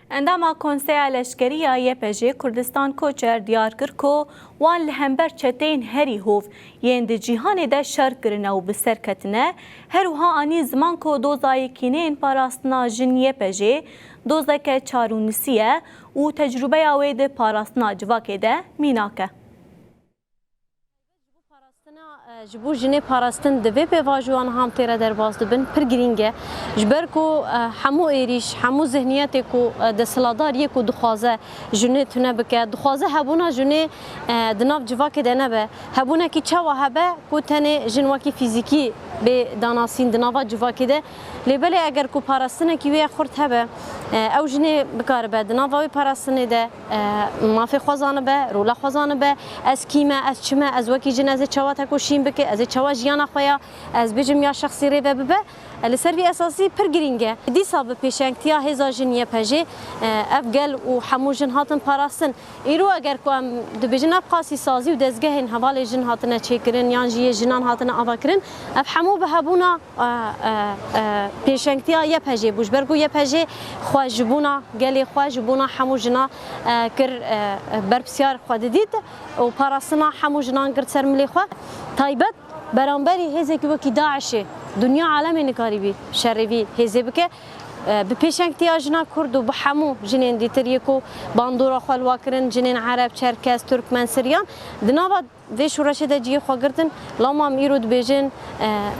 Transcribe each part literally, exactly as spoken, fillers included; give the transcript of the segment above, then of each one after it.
Endama Konseya Leşkerî ya Y P G Kurdistan Koçer diyar kir ku wan li hember çeteyên herî hov yên di cîhanê de şer kirine û bi ser ketine, her wiha anî ziman ku doza yekîneyên parastina jin Y P G dozeke çarûnusî ye û tecrûbeya wê di parastina civakê de mînak e. Parastina, e, ji bo jinê parastin di vê pêvajoya niha em tê re derbas dibin, pir girîng e. Ji ber ku, e, hemû êrîş, hemû zihniyetê ku, e, desthilatdar yê ku dixwaze jinê tune bike, dixwaze hebûna jinê, e, di nav civakê de nebe. Hebûnekî çawa hebe ku tenê jin wekî fîzîkî bê danasîn di nava civakê de. Lê belê eger ku parastinekî wê xurt hebe, e, ew jinê bikaribe di nava wê parastinê de, e, mafê xwe zanibe, rola xwe zanibe, ez kî me, ez çi me, ez wekî jin ez ê çawa tekoşîn bike, ez ê çawa jiyana xwe ya, ez bêjim ya şexsî rê ve bibe. E, li ser vî esasî pir girîng e. Dîsa bi pêşengtiya hêza jin Y P G, e, ev gel û hemû jin hatin parastin. Îro eger ku em dibêjin ev qasî sazî û dezgehên hevalê jin hatine çêkirin yan jî yê jinan hatine avakirin, ev hemû bi hebûna, e, e, e, pêşengtiya Y P G bû. Ji ber ku Y P G xwe ji bona gelê xwe, ji bona hemû jina, e, kir, e, berpisyar xwe didît û parastina hemû jinan girt ser milê xwe. Taybet beramberî hêzekî wekî DAIŞê, dinya alemê nikarîbî şerê vî hêzê bike. E, bi pêşengtiya jina Kurd û bi hemû jinên dîtir yê ku bandora xwe li wa kirin, jinên Ereb, Çerkez, Turkmen, Siryan, di nava vê şoreşê de cihê xwe girtin. Lama em îro dibêjin,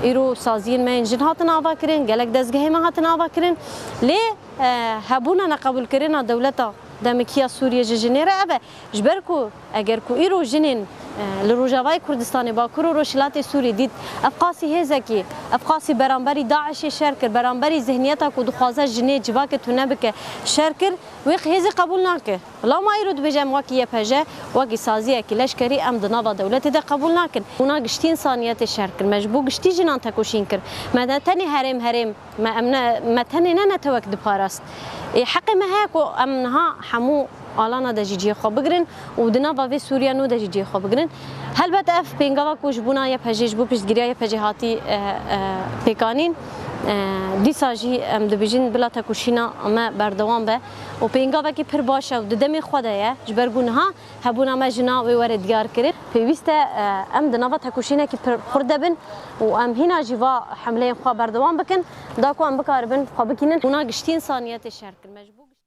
e, îro saziyên me yên jin hatin ava kirin, gelek dezgehê me hatin ava kirin. Lê, e, hebûna neqebûlkirina dewleta demikî ya Sûriyê ji jinê re ev e. Ji ber ku eger ku îro jinên, e, li Rojavayê Kurdistanê, Bakur û Rojhilatê Sûrî dît, ev qasî hêzekî, ev qasî beramberî DAIŞê şer kir, beramberî zihniyeta ku dixwaze jinê civakê tune bike şer kir, wê hêzê qebûl nake. Lama îro dibêje em wekî Y P G, wekî saziyekî leşkerî em di nava dewletê de qebûl nakin. Hûna giştî însaniyetê şer kir. Me ji bo giştî jinan tekoşîn kir. Me ne tenê herêm herêm, me, em ne, me tenê ne netewek diparast. Ê, heqê me heye ku em niha hemû alana de jî cihê xwe bigirin û di nava vê Sûriya nû de jî cihê xwe bigirin. Helbet ev pêngava ku ji bona Y P G, ji bo piştgiriya Y P G hatî, e, e, pêkanîn, e, dîsa jî em dibêjin bila tekoşîna me berdewam be. û pêngavekî pir baş e û di demê xwe de ye. Ji ber ku niha hebûna me jina wê were diyar kirin. Pêwîst e, e, em di nava tekoşînekî pir xurt de bin û em hîna jî va hemleyên xwe berdewam bikin, da ku em bikaribin xwe bikînin. Hûna giştî însaniyetê şer kir. Me ji bo giştî